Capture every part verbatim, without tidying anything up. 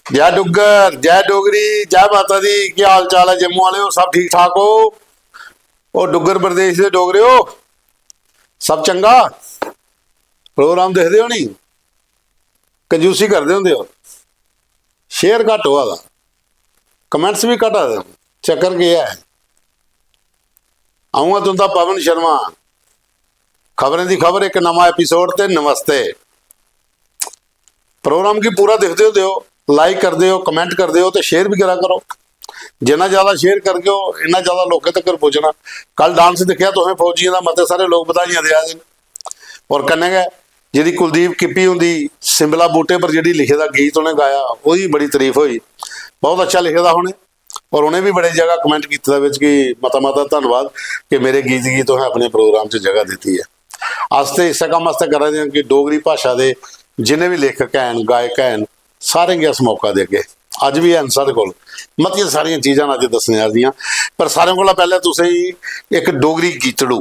जय डुग्गर, जय डोगरी, जय माता दी। केह् हाल चाल ऐ जम्मू आह्लेओ? सब ठीक ठाक ओ? ओ डुग्गर प्रदेश दे डोगरेओ, सब चंगा? प्रोग्राम दिखदे ओ नी? कंजूसी करदे होंदे ओ? शेयर घट्ट होआ दा, कमेंट्स बी घटा दे न। चक्कर केह् ऐ? अ'ऊं आं तुं'दा पवन शर्मा। खबरें दी खबर, इक नमां एपिसोड ते नमस्ते। प्रोग्राम गी पूरा दिखदे होंदे ओ, लाइक करदे ओ, कमेंट करदे ओ ते शेयर बी करा करो। जिन्ना ज्यादा शेयर करगे ओ, इन्ना ज्यादा लोकें तगर पुज्जना। कल डांस दिक्खेआ तुसें फौजियें दा, मते सारे लोक बधाइयां देआ दे न। और कन्नै गै जेह्ड़ी कुलदीप किप्पी हुंदी सिंबला बूटे पर जेह्ड़ी लिखे दा गीत उ'नें गाया, ओह्दी बड़ी तारीफ होई। बहुत अच्छा लिखे दा उ'नें। और उ'नें बी बड़े जगह कमेंट कीते दा बिच कि मता मता धन्नवाद कि मेरे गीत गी तुसें अपने प्रोग्राम च जगह दित्ती ऐ। अस ते इस्सै कम्म आस्तै करा दे आं कि डोगरी भाशा दे जिन्ने बी लेखक हैन, गायक हैन, सारें गी अस मौका देगे। अज्ज बी हैन साढ़े कोल, मतियां सारियां चीजां न अज्ज दस्सने आह्लियां। पर सारें कोला पैह्लें तुसें गी इक डोगरी गीतड़ू,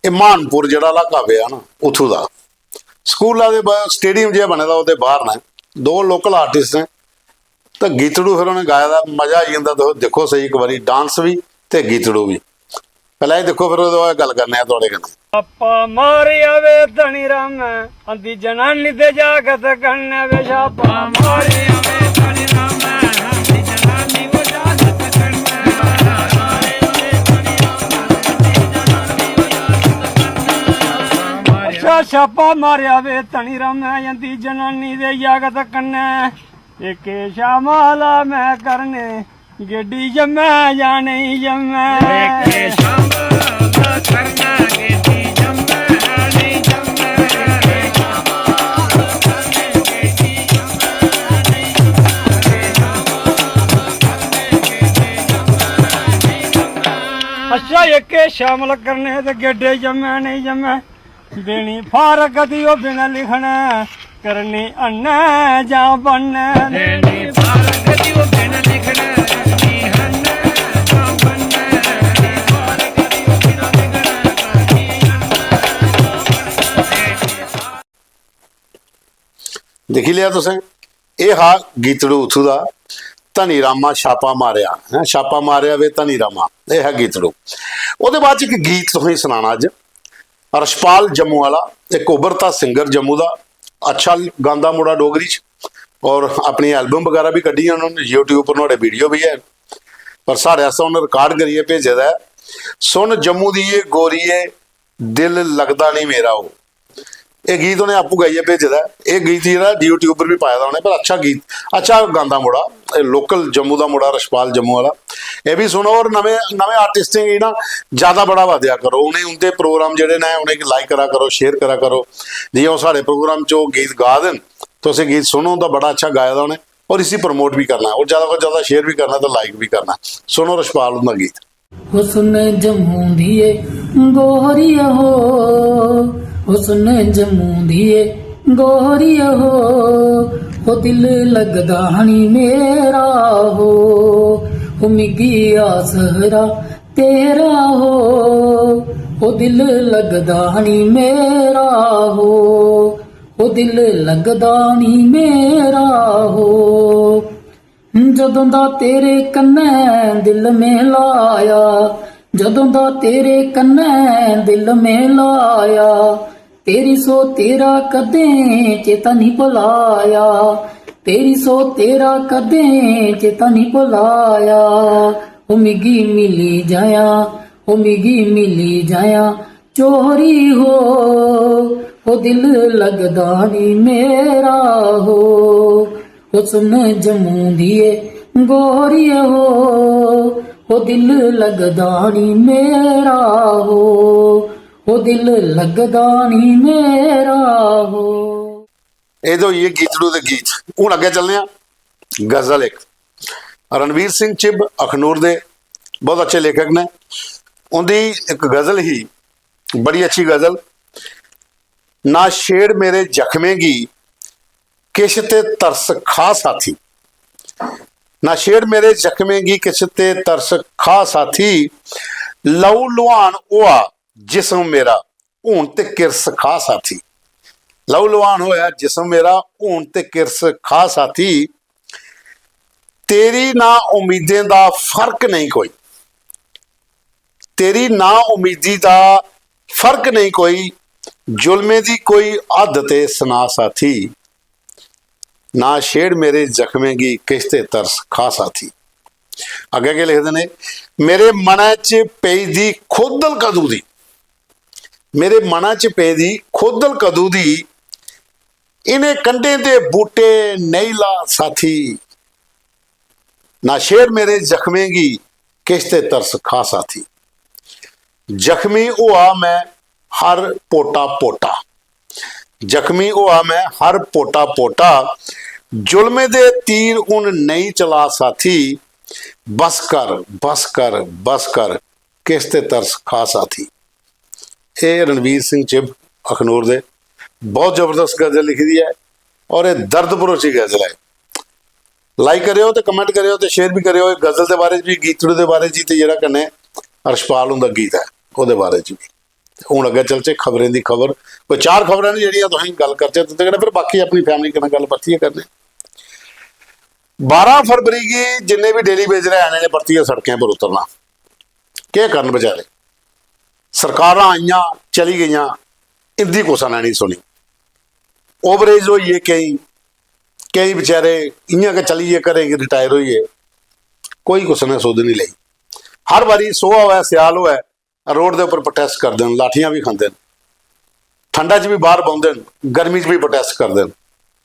एह् म्हानपुर जेह्ड़ा इलाका पेआ ना, उत्थूं दा। स्कूला दे बा-, स्टेडियम जेहा बने दा, ओह्दे बाह्र न, दो लोकल आर्टिस्ट न, ते गीतड़ू फिर उ'नें गाए दा, मजा आई जंदा। तुस दिक्खो स्हेई इक बारी, डांस बी ते गीतड़ू बी। पैह्लें एह् दिक्खो, फिर ओह्दे बाद गल्ल करने आं थुआढ़े कन्नै। छापा मारेआ वे धनी रामै, आंदी जनानी दे जागत कन्नै वे। छापा मारेआ वे धनी रामै, आंदी जनानी दे जागत कन्नै। अच्छा, छापा मारेआ वे धनी रामै, आंदी जनानी दे जागत कन्नै। एह् केह् शामला में करने, गेड्डी जम्मै जां नेईं जम्मै? एह् केह् शामला करना, गेड्डी जम्मै जां नेईं जम्मै? अच्छा, एह् केह् शामल करने ते गेड्डे जम्मै नेईं जम्मै? देनी फारग दी ओह् बिन लिखने, करनी अन्नै जां बन्नै। देनी फारग दी ओह् बिन लिखने, करनी अन्नै जां बन्नै। दिक्खी लेआ तुसें, एह् हा गीतड़ू उत्थू दा, धनी रामा छापा मारेआ, हैं, छापा मारेआ वे धनी रामा, एह् हा गीतड़ू। ओह्दे बाद च इक गीत तुसेंगी सनाना अज्ज, रशपाल जम्मू आह्ला, इक उभरता सिंगर जम्मू दा, अच्छा गांदा मुड़ा डोगरी च, और अपनी एल्बम बगैरा बी कड्ढियां उ'नें, YouTube पर नुहाड़े वीडियो बी हैन, पर साढ़े आस्तै उ'नें रिकार्ड करियै भेजे दा ऐ। सुन जम्मू दी एह् गोरिये, दिल लगदा निं मेरा ओ। एह् गीत उ'नें आपूं गाइयै भेजे दा ऐ। एह् गीत जेह्ड़ा YouTube पर बी पाए दा उ'नें, पर अच्छा गीत, अच्छा गांदा मुड़ा, एह् लोकल जम्मू दा मुड़ा, रशपाल जम्मू आह्ला। एह् बी सुनो, और नमें, नमें आर्टिस्टें गी ना ज्यादा बढ़ावा देआ करो, उ'नें, उं'दे प्रोग्राम जेह्ड़े न, उ'नेंगी लाइक करा करो, शेयर करा करो। जि'यां ओह् साढ़े प्रोग्राम च ओह् गीत गा दे न, तुस एह् गीत सुनो, उं'दा बड़ा अच्छा गाए दा उ'नें, और इसी प्रमोट बी करना ऐ, और ज्यादा कोला ज्यादा शेयर बी करना ते लाइक बी करना। सुनो रशपाल हुंदा गीत। हुस्न जम्मू दिए गोरिया हो, हुस्न जम्मू दिए गोरिया हो, ओ दिल लगदा हनी मेरा हो, ओ मिगी आसरा तेरा हो, ओ दिल लगदा हनी मेरा हो, ओ दिल लगदा हनी मेरा हो। जदों दा तेरे कन्नै दिल मिलाया, जदों दा तेरे कन्नै दिल मिलाया, तेरी सौ तेरा कदें चेता नहीं भुलाया, तेरी सौ तेरा कदें चेता नहीं भुलाया। ओ मिगी मिली जाया, ओ मिगी मिली जाया, चोरी हो, ओ दिल लगदा नी मेरा हो। ओ सुन जम्मू दिए गोरिए हो, ओ दिल लगदा नी मेरा हो, ओ दिल लगदा नी मेरा हो। एह् ते होई गे गीतड़ू दे गीत। हून अग्गें चलने आं गजल इक। रणवीर सिंह चिब अखनूर दे बहुत अच्छे लेखक ने। उंदी इक गजल ही, बड़ी अच्छी गजल। ना छेड़ मेरे जख्में गी किश ते तरस खा साथी, ना छेड़ मेरे जख्में गी किश ते तरस खा साथी, लहू लुहान होआ जिस्म मेरा हून ते किरस खा साथी। लहू लुहान होया जिस्म मेरा हून ते किरस खा साथी। तेरी ना उम्मीदें दा फर्क नेईं कोई, तेरी ना उम्मीदी दा फर्क नेईं कोई, जुल्में दी कोई हद ते सना साथी, ना छेड़ मेरे जख्में गी किश ते तरस खा साथी। अग्गें केह् लिखदे ने, मेरे मनै च पेई दी खोदल कदू दी, मेरे मनै च पेदी खोदल कदू दी, इ'नें कंढें दे बूटे नेईं ला साथी, ना छेड़ मेरे जख्में गी किश ते तरस खा साथी। जख्मी होआ मैं हर पोटा पोटा, जख्मी होआ मैं हर पोटा पोटा, जुल्मे दे तीर हुन नेईं चला साथी। बस कर, बस कर, बस कर, किश ते तरस खा साथी। एह् रणवीर सिंह चिब अखनूर दे, बहुत जबरदस्त गजल लिखी दी ऐ और एह् दर्द भरोची गजल ऐ। लाइक करेओ ते कमेंट करेओ ते शेयर बी करेओ। एह् गजल दे बारे च बी, गीतड़ू दे बारे च बी, ते जेह्ड़ा कन्नै अर्शपाल हुंदा गीत ऐ ओह्दे बारे च बी। हून अग्गें चलचै, खबरें दी खबर, कोई चार खबरां न जेह्ड़ियां तुसें गल्ल करचै तुं'दे कन्नै, फिर बाकी अपनी फैमिली कन्नै गल्ल परतियै करने। बारां फरवरी गी जिन्ने बी डेली वेजर हैन, इ'नें परतियै सड़कें पर उतरना। केह् करन बेचारे? सरकारां आइयां, चली गेइयां, इं'दी कुसै ने निं सुनी। ओवरेज होई गे केईं, केईं बेचारे इ'यां गै चली गे घरें गी, रिटायर होई गे, कोई कुसै ने सुध निं लेई। हर बारी सोहा होऐ, स्याल होऐ, रोड दे उप्पर प्रोटेस्ट करदे न, लाठियां बी खंदे न, ठंडा च बी बाहर बौंह्दे न, गर्मी च बी प्रोटेस्ट करदे न,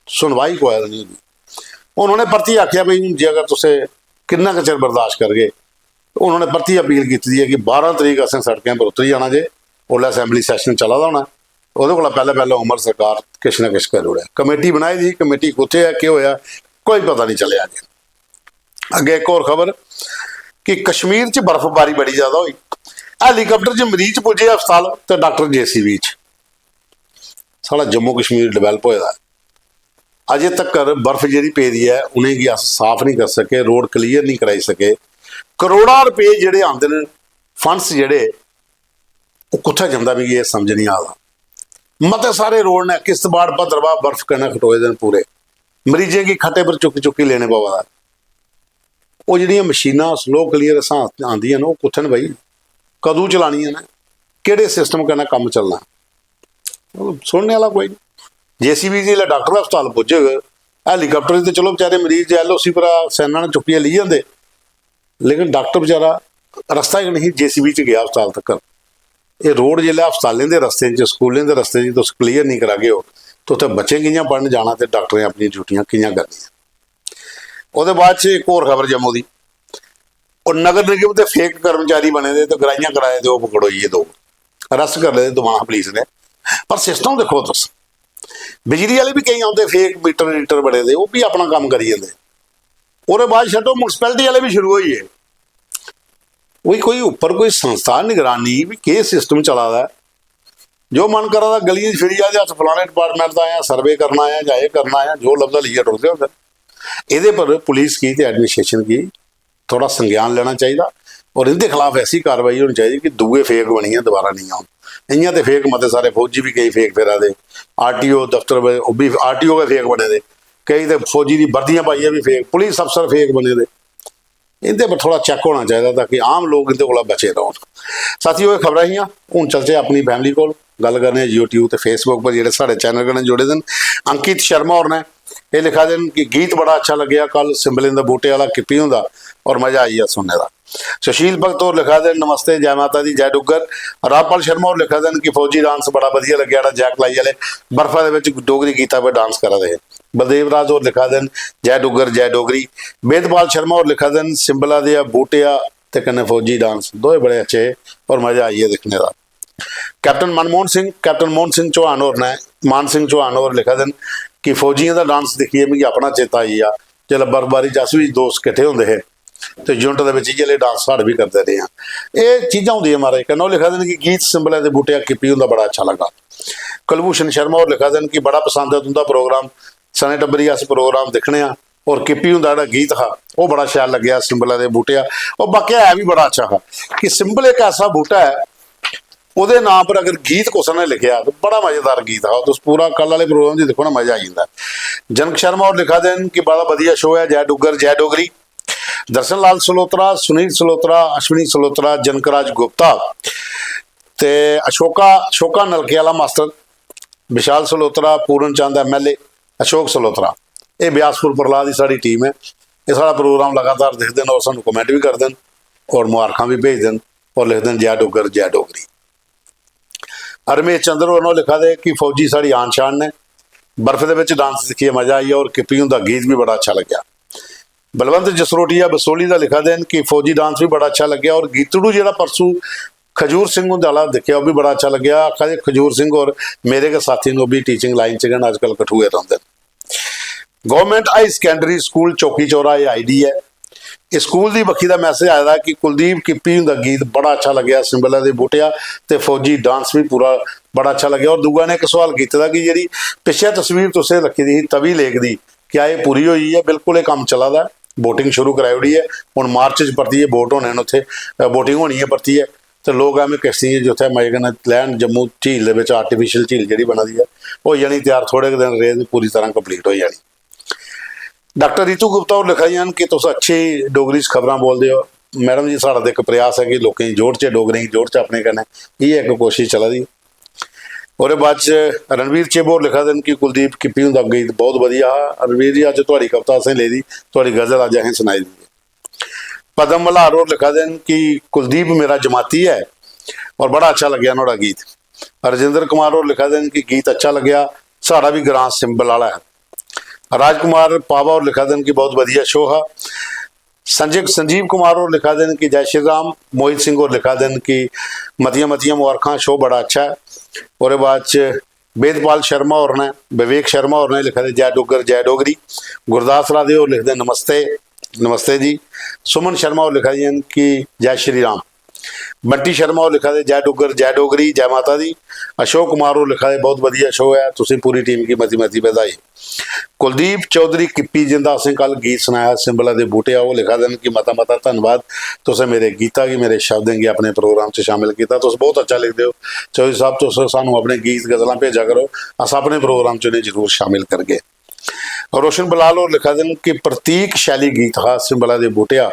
सुनवाई कुसै दी निं होंदी। हून उ'नें परतियै आखेआ, "भाई, हून जे अगर तुसें किन्ना गै चिर बर्दाश्त करगे।" हून उ'नें परतियै अपील कीती दी ऐ कि बारां तरीक असें सड़कें पर उतरी जाना जे, उसलै असैंबली सैशन चला दा होना, ओह्दे कोला पैह्लें पैह्लें उमर सरकार किश ना किश करी ओड़ै। कमेटी बनाई दी, कमेटी कुत्थै ऐ, केह् होएआ, कोई पता निं चलेआ अजें। अग्गें इक होर खबर कि कश्मीर च बर्फबारी बड़ी ज्यादा होई, हैलीकाप्टर च मरीज पुज्जे अस्पताल ते डाक्टर जेसीबी च। साढ़ा जम्मू कश्मीर डिवैलप होए दा ऐ, अजें तक्कर बर्फ जेह्ड़ी पेदी ऐ उ'नेंगी अस साफ निं करी सके, रोड क्लीयर निं कराई सके। करोड़ां रपेऽ जेह्ड़े आंदे न, फंड्स जेह्ड़े, ओह् कुत्थै जंदा, मिगी एह् समझ निं आ दा। मते सारे रोड न, किश्तवाड़, भद्रवाह बर्फ कन्नै खटोए दे न पूरे। मरीजें गी खट्टे पर चुक्की चुक्की लेने पवा दा। ओह् जेह्ड़ियां मशीनां स्लो क्लीयर असां आंदियां न, ओह् कुत्थै न भाई? कदूं चलानियां न? केह्ड़े सिस्टम कन्नै कम्म चलना? ओह् सुनने आह्ला कोई निं। जेसीबी जिसलै डाक्टर अस्पताल पुज्जग, हैलीकाप्टर ते चलो बेचारे मरीज एलओसी परा सैना ने चुक्कियै लेई जंदे, लेकिन डाक्टर बेचारा रस्ता गै नेईं, जेसीबी च गेआ अस्पताल तक्कर। एह् रोड जिसलै अस्पतालें दे रस्ते च, स्कूलें दे रस्ते च तुस क्लीयर निं करागे ओ, ते उत्थै बच्चें कि'यां पढ़न जाना ते डाक्टरें अपनियां ड्यूटियां कि'यां करनियां? ओह्दे बाद च इक होर खबर जम्मू दी, ओह् नगर निगम दे फेक कर्मचारी बने दे ते ग्राहियां कराए दे, ओह् पकड़ोई गे दो, अरेस्ट करी लेदे दोआं पुलिस ने। पर सिस्टम दिक्खो तुस, बिजली आह्ले बी केईं औंदे, फेक मीटर रीटर बने दे, ओह् बी अपना कम्म करी जंदे। ओह्दे बाद छड्डो, म्युनिसिपैलिटी आह्ले बी शुरू होई गे। कोई, कोई उप्पर कोई संस्था निगरानी, भी केह् सिस्टम चला दा ऐ? जो मन करा दा गलियें च फिरी जा ते अस फलाने डिपार्टमेंट दा आं, सर्वे करना आं जां एह् करना आं, जो लभदा लेइयै टुरदे होंदे। एह्दे पर पुलिस गी ते एडमिनिस्ट्रेशन गी थोह्ड़ा संज्ञान लैना चाहिदा और इं'दे खलाफ ऐसी कार्रवाई होनी चाहिदी कि दूए फेक बनियै दोबारा नेईं औन। इ'यां ते फेक मते सारे, फौजी बी केईं फेक फिरा दे, आरटीओ दफ्तर, ओह् बी आरटीओ गै फेक बने दे, केईं ते फौजी दी वर्दियां पाइयै बी फेक, पुलिस अफसर फेक बने दे। इं'दे पर थोह्ड़ा चैक होना चाहिदा ताकि आम लोक इं'दे कोला बचे रौह्न। साथियो, एह् खबरां हियां। हून चलचै अपनी फैमिली कोल, गल्ल करने आं YouTube ते Facebook पर जेह्ड़े साढ़े चैनल कन्नै जुड़े दे न। अंकित शर्मा होर न, एह् लिखा दे न कि गीत बड़ा अच्छा लग्गेआ कल सिंबलें दे बूह्टे आह्ला किप्पी हुंदा, और मजा आई गेआ सुनने दा। सुशील भगत होर लिखा दे न, "नमस्ते, जय माता दी, जय डुग्गर।" रामपाल शर्मा होर लिखा दे न कि फौजी डांस बड़ा बधिया लग्गेआ, जेह्ड़ा जैक लाई आह्ले बर्फा दे बिच डोगरी गीता पर डांस करा दे हे। बलदेव राज होर लिखा दे न, "जय डुग्गर, जय डोगरी।" वेदपाल शर्मा होर लिखा दे न, "सिंबला देआ बूटेआ ते कन्नै फौजी डांस, दोए बड़े अच्छे हे और मजा आई गेआ दिक्खने दा।" कैप्टन मनमोहन सिंह, कैप्टन मोहन सिंह चौहान होर ने, मान सिंह चौहान होर लिखा दे न कि फौजियें दा डांस दिक्खियै मिगी अपना चेता आई गेआ, जिसलै बर्फबारी च अस बी दोस्त किट्ठे होंदे हे ते युनिट दे बिच इ'यै लेह् डांस साढ़े बी करदे रेह् आं। एह् चीजां होंदियां महाराज। कन्नै ओह् लिखा दे न कि गीत सिंबलै दे बूटेआ किप्पी हुंदा बड़ा अच्छा लग्गा। कुलभूषण शर्मा होर लिखा दे न कि बड़ा पसंद ऐ तुं'दा प्रोग्राम, सने टब्बरी अस प्रोग्राम दिक्खने आं, और किप्पी हुंदा जेह्ड़ा गीत हा, ओह् बड़ा शैल लग्गेआ, सिंबला दे बूटेआ। और बाकेआ है बी बड़ा अच्छा हा कि सिंबल इक ऐसा बूटा ऐ, ओह्दे नांऽ पर अगर गीत कुसै ने लिखेआ, ते बड़ा मजेदार गीत हा। तुस पूरा कल आह्ले प्रोग्राम च दिक्खो ना, मजा आई जंदा। जनक शर्मा होर लिखा दे न कि बड़ा बधिया शो ऐ, जय डुग्गर, जय डोगरी। दर्शन लाल सलोत्रा, सुनील सलोत्रा, अश्विनी सलोत्रा, जनकराज गुप्ता ते अशोका, अशोका नलके आह्ला मास्टर, विशाल सलोत्रा, पूर्ण चंद एमएलए, अशोक सलोत्रा, एह् ब्यासपुर प्रहलाद दी साढ़ी टीम ऐ। एह् साढ़ा प्रोग्राम लगातार दिखदे न और सानूं कमेंट बी करदे न और मुबारखां बी भेजदे न और लिखदे न, "जै डुग्गर, जै डोगरी।" रमेश चंद्र होर न, ओह् लिखा दे कि फौजी साढ़ी आन शान ने, बर्फ दे बिच डांस दिक्खियै मजा आई गेआ और किप्पी हुंदा गीत बी बड़ा अच्छा लग्गेआ। बलवंत जसरोटिया बसोली दा लिखा दे न कि फौजी डांस बी बड़ा अच्छा लग्गेआ और गीतड़ू जेह्ड़ा परसू खजूर सिंह हुंदे आह्ला दिक्खेआ, ओह् बी बड़ा अच्छा लग्गेआ। आखा दे खजूर सिंह होर मेरे गै साथी न, ओह् बी टीचिंग लाइन च गै न, अजकल कठुए रौंह्दे न। गवर्नमेंट हाई सकैंडरी स्कूल चौकी चौरा एह् आईडी ऐ। इस स्कूल दी बक्खी दा मैसेज आए दा कि कुलदीप किप्पी हुंदा गीत बड़ा अच्छा लग्गेआ, सिंबला दे बूटेआ, ते फौजी डांस बी पूरा बड़ा अच्छा लग्गेआ। और दूआ ने इक सवाल कीते दा कि जेह्ड़ी पिच्छे तस्वीर तुसें रक्खी दी ही तवी लेक दी, क्या एह् पूरी होई गेई ऐ? बिल्कुल, एह् कम्म चला दा ऐ, बोटिंग शुरू कराई ओड़ी ऐ। हून मार्च च परतियै बोट होने न उत्थै, अ, बोटिंग होनी ऐ परतियै। ते लोक एवें किश्तियें च उत्थै मजे कन्नै लैन। जम्मू झील दे बिच आर्टिफिशियल झील जेह्ड़ी बना दी ऐ, होई जानी त्यार, थोह्ड़े गै दिन रेह् ते पूरी तरह कंप्लीट होई जानी। डाक्टर रितु गुप्ता होर लिखा दियां न कि तुस अच्छी डोगरी च खबरां बोलदे ओ। मैडम जी, साढ़ा ते इक प्रयास ऐ कि लोकें गी जोड़चै, डोगरें गी जोड़चै अपने कन्नै, इ'यै इक कोशिश चला दी। ओह्दे बाद च रणवीर चिब होर लिखा दे न कि कुलदीप किप्पी हुंदा गीत बहुत बधिया हा। रणवीर जी, अज्ज थुआढ़ी कविता असें लेई दी, थुआढ़ी गजल अज्ज असें सनाई दी ऐ। पद्म मल्हार होर लिखा दे न कि कुलदीप मेरा जमाती ऐ और बड़ा अच्छा लग्गेआ नुहाड़ा गीत। राजेंद्र कुमार होर लिखा दे न कि गीत अच्छा लग्गेआ, साढ़ा बी ग्रां सिंबल आह्ला ऐ। राजकुमार पावा होर लिखा दे न कि बहुत बधिया शो हा। संजय, संजीव कुमार होर लिखा दे न कि जय श्री राम। मोहित सिंह होर लिखा दे न कि मतियां मतियां मुबारखां, शो बड़ा अच्छा ऐ। ओह्दे बाद च वेदपाल शर्मा होर ने, विवेक शर्मा होर ने लिखा दे जय डुग्गर, जय डोगरी। गुरदास राधे होर लिखदे नमस्ते, नमस्ते जी। सुमन शर्मा होर लिखा दियां न कि जय श्री राम। बंटी शर्मा होर लिखा दे जय डुग्गर, जय डोगरी, जय माता दी। अशोक कुमार होर लिखा दे बहुत बधिया शो ऐ, तुसें पूरी टीम गी मती मती बधाई। कुलदीप चौधरी किप्पी, जिंदा असें कल गीत सनाया सिंबला दे बूटेआ, ओह् लिखा दे न कि मता मता धन्नवाद, तुसें मेरे गीता गी, मेरे शब्दें गी अपने प्रोग्राम च शामिल कीता। तुस बहुत अच्छा लिखदे ओ चौधरी साहब, तुस सानू अपने गीत गजलां भेजा करो, अस अपने प्रोग्राम च उ'नें जरूर शामिल करगे। रोशन बलाल होर लिखा दे न कि प्रतीक शैली गीत हा सिंबला दे बूटेआ,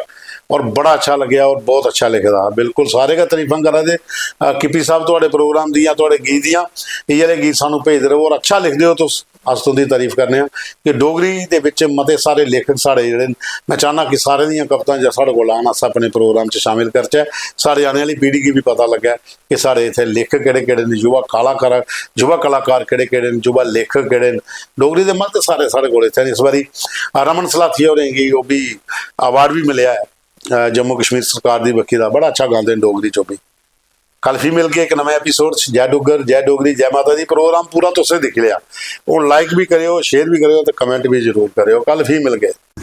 और बड़ा अच्छा लग्गेआ और बहुत अच्छा लिखे दा हा। बिल्कुल सारे गै तरीफां करा दे, अ, किप्पी साहब, थुआढ़े प्रोग्राम दियां, थुआढ़े गीत दियां, इ'यै लेह् गीत सानू भेजदे रहो और अच्छा लिखदे ओ तुस। अस तुं'दी तारीफ करने आं कि डोगरी दे बिच मते सारे लेखक साढ़े जेह्ड़े न, में चाह्न्नां कि सारें दियां कवितां जे साढ़े कोल आन, अस अपने प्रोग्राम च शामिल करचै, साढ़े आने आह्ली पीढ़ी गी बी पता लग्गै कि साढ़े इत्थै लेखक केह्ड़े केह्ड़े न, युवा कलाकार, युवा कलाकार केह्ड़े केह्ड़े न, युवा लेखक केह्ड़े न। डोगरी दे मते सारे साढ़े कोल इत्थै न। इस बारी रमन सलाथिया होरें गी ओह् बी अवार्ड बी मिलेआ ऐ, अ, जम्मू कश्मीर सरकार दी बक्खी दा। बड़ा अच्छा गांदे न डोगरी च ओह् बी। कल फ्ही मिलगे इक नमें एपिसोड च। जय डुग्गर, जय डोगरी, जय माता दी। प्रोग्राम पूरा तुसें दिक्खी लेआ, हून लाइक बी करेओ, शेयर बी करेओ ते कमेंट बी जरूर करेओ। कल फ्ही मिलगे।